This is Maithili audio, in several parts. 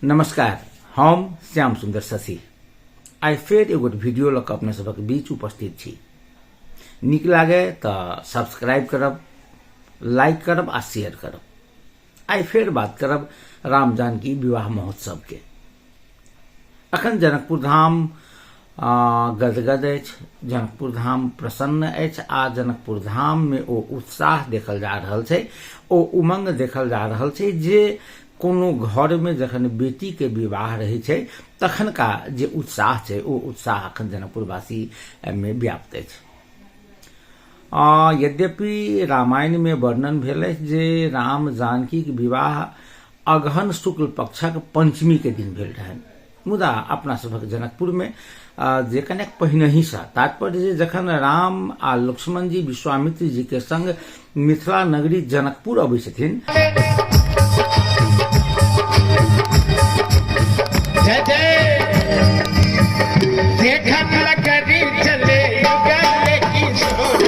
नमस्कार, हम श्याम सुंदर शशि आइ फेर एगो वीडियो लऽ कऽ अपने सभक बीच उपस्थित छी। नीक लागे तऽ सब्सक्राइब करब, लाइक करब आ शेयर करब। आइ फेर बात करब राम जानकी विवाह महोत्सव के। अखन जनकपुर धाम गदगद अछि, जनकपुर धाम प्रसन्न अछि आ जनकपुर धाम में ओ उत्साह देखल जा रहल छै, ओ उमंग देखल जा रहल छै जे कोनो घर में जखन बेटी के विवाह रहै छै तखनका जे उत्साह छै ओ उत्साह अखन जनकपुरवासी में व्याप्त अछि। यद्यपि रामायण में वर्णन भेल अछि जे राम जानकी के विवाह अगहन शुक्ल पक्षक पंचमी के दिन भेल रहनि, मुदा अपना सभक जनकपुरमे जे कनेक पहिनहिसँ, तात्पर्य जे जखन राम आ लक्ष्मण जी विश्वामित्र जी के संग मिथिला नगरी जनकपुर अबै छथिन, जय जय देखन लगरी चले युगल किशोर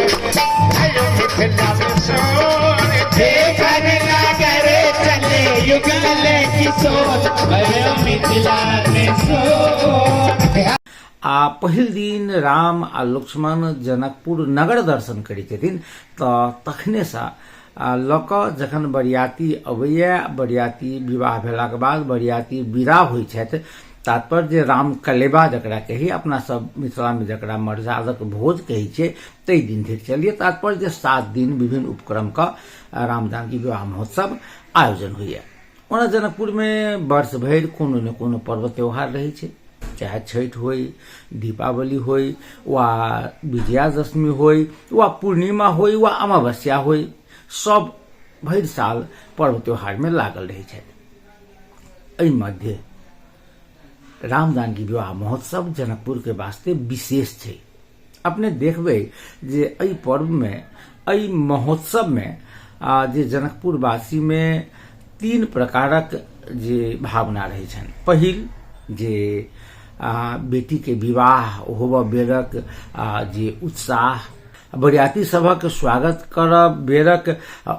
भयो मिथिला में शोर देखन लगरे चले युगल किशोर भयो मिथिला में शोर। आ पहिल दिन राम आ लक्ष्मण जनकपुर नगर दर्शन करै छथिन तऽ तखनेसँ लऽ कऽ जखन बरियाती अबैए, बरियाती विवाह भेलाके बाद बरियाती विदा होइ छथि, तात्पर्य जे राम कलेबा जकरा कही, अपना सब मिथिलामे जकरा मर्यादक भोज कहै छियै, ताहि दिन धरि चलिए। तात्पर्य जे 7 दिन विभिन्न उपक्रमके राम जानकी विवाह महोत्सव आयोजन होइए। ओना जनकपुरमे वर्ष भरि कोनो ने कोनो पर्व त्यौहार रहै छै, चाहे छठि होइ, दीपावली होइ वा विजयादशमी होइ वा पूर्णिमा होइ वा अमावस्या होइ, सब भरि साल पर्व त्यौहारमे लागल रहै छथि। एहि मध्य राम जानकी विवाह महोत्सव जनकपुरके वास्ते विशेष छै। अपने देखबै जे एहि पर्वमे, एहि महोत्सवमे जे जनकपुरवासीमे 3 प्रकारक जे भावना रहै छनि। पहिल जे बेटीके विवाह होबऽ बेरक जे उत्साह, बरियाती सभक स्वागत करऽ बेरक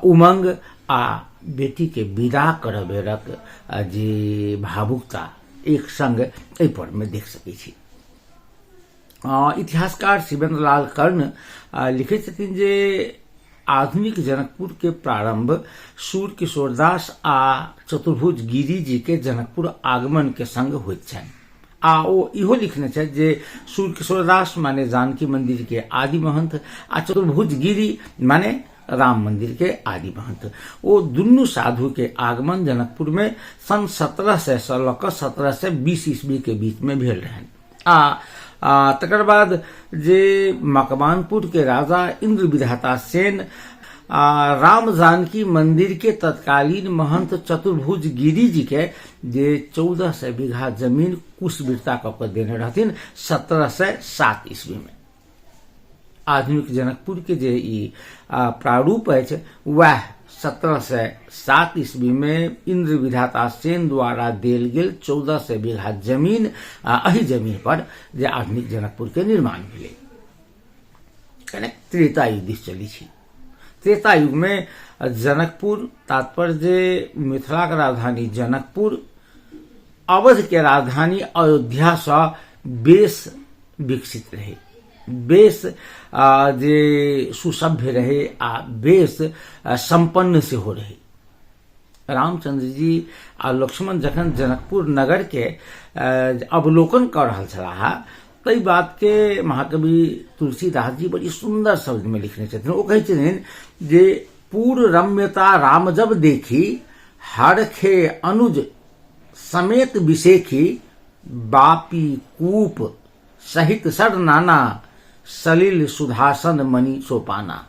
उमंग आ बेटीके विदा करऽ बेरक जे भावुकता एक संग एहि पर्वमे देख सकै छी। इतिहासकार शिवेंद्र लाल कर्ण लिखै छथिन जे आधुनिक जनकपुर के प्रारंभ सूर्य किशोर दास आ चतुर्भुज गिरी जी के जनकपुर आगमन के संग होइत छनि। आ ओ इहो लिखने छथि जे सूर्य किशोर दास माने जानकी मंदिर के आदि महंत आ चतुर्भुज गिरी माने राम मंदिर के आदि महंत, ओ दुनू साधु के आगमन जनकपुर में सन 1700 से लऽ कऽ 1720 ईस्वी के बीच में भेल रहनि। आ तकर बाद जे मकवानपुर के राजा इंद्र विधाता सेन आ राम जानकी मंदिर के तत्कालीन महंत चतुर्भुज गिरी जी के जे 1400 बीघा जमीन कुशवीरता कऽ के देने रहथिन 1707 ईस्वी में। आधुनिक जनकपुर के जे ई प्रारूप अछि वएह 1707 ईस्वी में इंद्र विधाता सेन द्वारा देल गेल 1400 बीघा जमीन, एहि जमीन पर जे आधुनिक जनकपुर के निर्माण भेलै। कनेक त्रेता युग दिस चलै छी। त्रेता युग में जनकपुर, तात्पर्य जे मिथिलाक राजधानी जनकपुर अवध के राजधानी अयोध्या सँ बेस विकसित रहे, बेस जे सुसभ्य रहे आ बेस संपन्न सेहो रहे। रामचंद्र जी आ लक्ष्मण जखन जनकपुर नगर के अवलोकन कऽ रहल छलाह ताहि बात के महाकवि तुलसीदास जी बड़ी सुंदर शब्द में लिखने छथिन। ओ कहै छथिन जे पूर रम्यता राम जब देखी, हरखे अनुज समेत विशेखी, बापी कूप सहित सर नाना, सलिल सुधासन मणि सोपाना।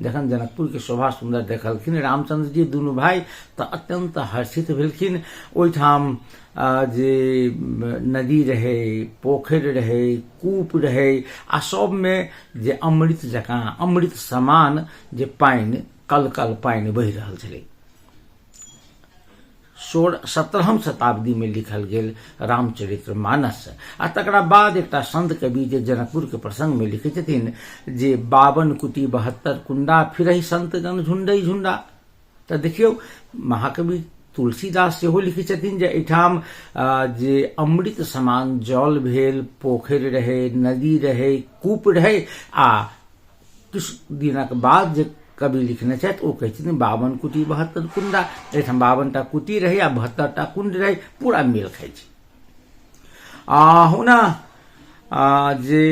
जखन जनकपुर के शोभा सुंदर देखलखिन रामचंद्र जी दुनू भाई तऽ अत्यंत हर्षित भेलखिन। ओहिठाम जे नदी रहे, पोखरि रहे, कूप रहे आ सबमे जे अमृत जकाँ, अमृत समान जे पानि, कल कल पानि बहि रहल छलै। 17म शताब्दी में लिखल गेल रामचरित्र मानस आ तकरा बाद एकटा संत कवि जे जनकपुर के प्रसंग में लिखै छथिन जे 52 कुटी 72 कुंडा फिरहि संत गण झुंडई झुंडा। तऽ देखियौ महाकवि तुलसीदास सेहो लिखै छथिन जे एहिठाम जे अमृत समान जल भेल, पोखरि रहै, नदी रहै, कूप रहै। आ किछु दिनक बाद जे कवि लिखने छथि ओ कहै छथिन 52 कुटी 72 कुंडा। एहिठाम 52 टा कुटी रहै आ 72 टा कुंड रहै, पूरा मेल खाइ छै। आ हुना जे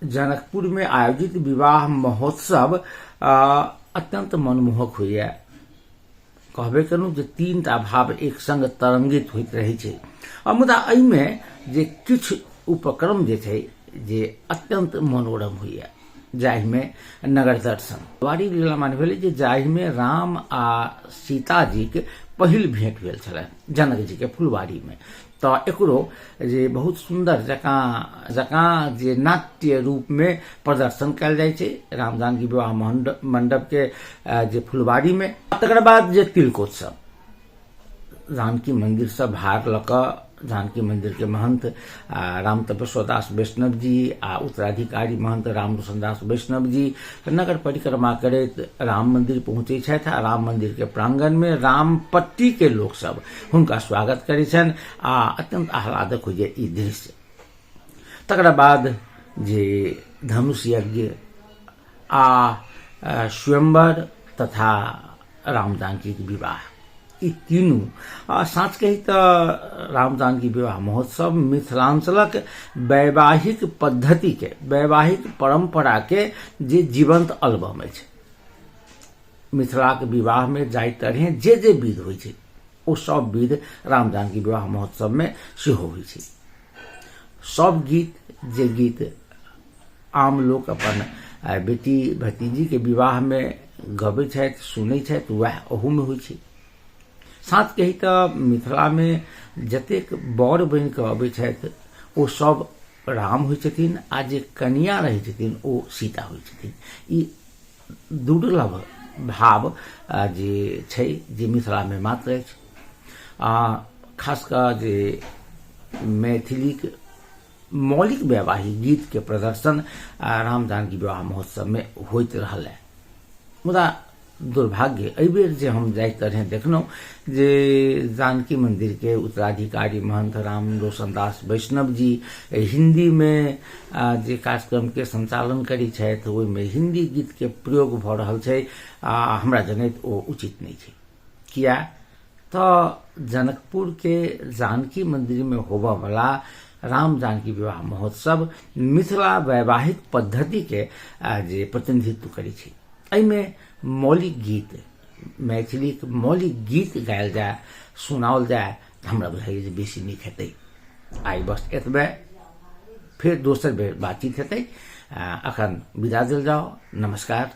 जनकपुरमे आयोजित विवाह महोत्सव अत्यंत मनमोहक होइए। कहबे केलहुँ जे 3 टा भाव एक संग तरंगित होइत रहै छै। आ मुदा एहिमे जे किछु उपक्रम जे छै जे अत्यंत मनोरम होइए, जाहिमे नगर दर्शन वारी लीला माने भेलै जे जाहिमे राम आ सीताजीके पहिल भेंट भेल छलनि जनक जीके फुलवारीमे, तऽ एकरो जे बहुत सुन्दर जकाँ जकाँ जे नाट्य रूपमे प्रदर्शन कयल जाइ छै राम जानकी विवाह मण्डपके जे फुलवारीमे। तकर बाद जे तिलकोत्सव, जानकी मन्दिरसँ भार लऽ कऽ जानकी मन्दिरके महन्थ राम तपेश्वर दास वैष्णव जी आ उत्तराधिकारी महन्थ राम रोशन दास वैष्णव जी नगर परिक्रमा करैत राम मन्दिर पहुँचै छथि आ राम मन्दिरके प्राङ्गणमे रामपट्टीके लोकसभ हुनका स्वागत करै छनि आ अत्यन्त आह्लादक होइए ई दृश्य। तकरा बाद जे धनुष यज्ञ आ स्वयंवर तथा राम जानकीके विवाह, ई तीनू साँच कही तऽ राम जानकी विवाह महोत्सव मिथिलाञ्चलक वैवाहिक पद्धतिके, वैवाहिक परम्पराके जे जीवन्त एल्बम अछि। मिथिलाके विवाहमे जाहि तरहे जे जे विध होइ छै ओ सब विध राम जानकी विवाह महोत्सवमे सेहो होइ छै। सब गीत जे गीत आम लोक अपन बेटी भतीजीके विवाहमे गबै छथि, सुनै छथि, वएह ओहूमे होइ छै। साँच कही तऽ मिथिलामे जतेक वर बनि कऽ अबै छथि ओ सब राम होइ छथिन आ जे कनिया रहै छथिन ओ सीता होइ छथिन। ई दुर्लभ भाव जे छै जे मिथिलामे मात्र अछि। आ खास कऽ जे मैथिलीक मौलिक वैवाहिक गीतके प्रदर्शन राम जानकी विवाह महोत्सवमे होइत रहल है। मुदा दुर्भाग्य एहिबेर जे हम जाहि तरहे देखलहुँ जे जानकी मन्दिरके उत्तराधिकारी महन्थ राम रोशन दास वैष्णव जी हिन्दीमे जे कार्यक्रमके सञ्चालन करै छथि ओहिमे हिन्दी गीतके प्रयोग भऽ रहल छै आ हमरा जनैत ओ उचित नहि छै। किया तऽ जनकपुरके जानकी मन्दिरमे होबऽवला राम जानकी विवाह महोत्सव मिथिला वैवाहिक पद्धतिके जे प्रतिनिधित्व करै छै, एहिमे मौलिक गीत, मैथिलीक मौलिक गीत गायल जाय, सुनाओल जाय तऽ हमरा बुझाइए जे बेसी नीक हेतै। आइ बस एतबे, फेर दोसर बेर बातचीत हेतै। अखन विदा देल जाओ। नमस्कार।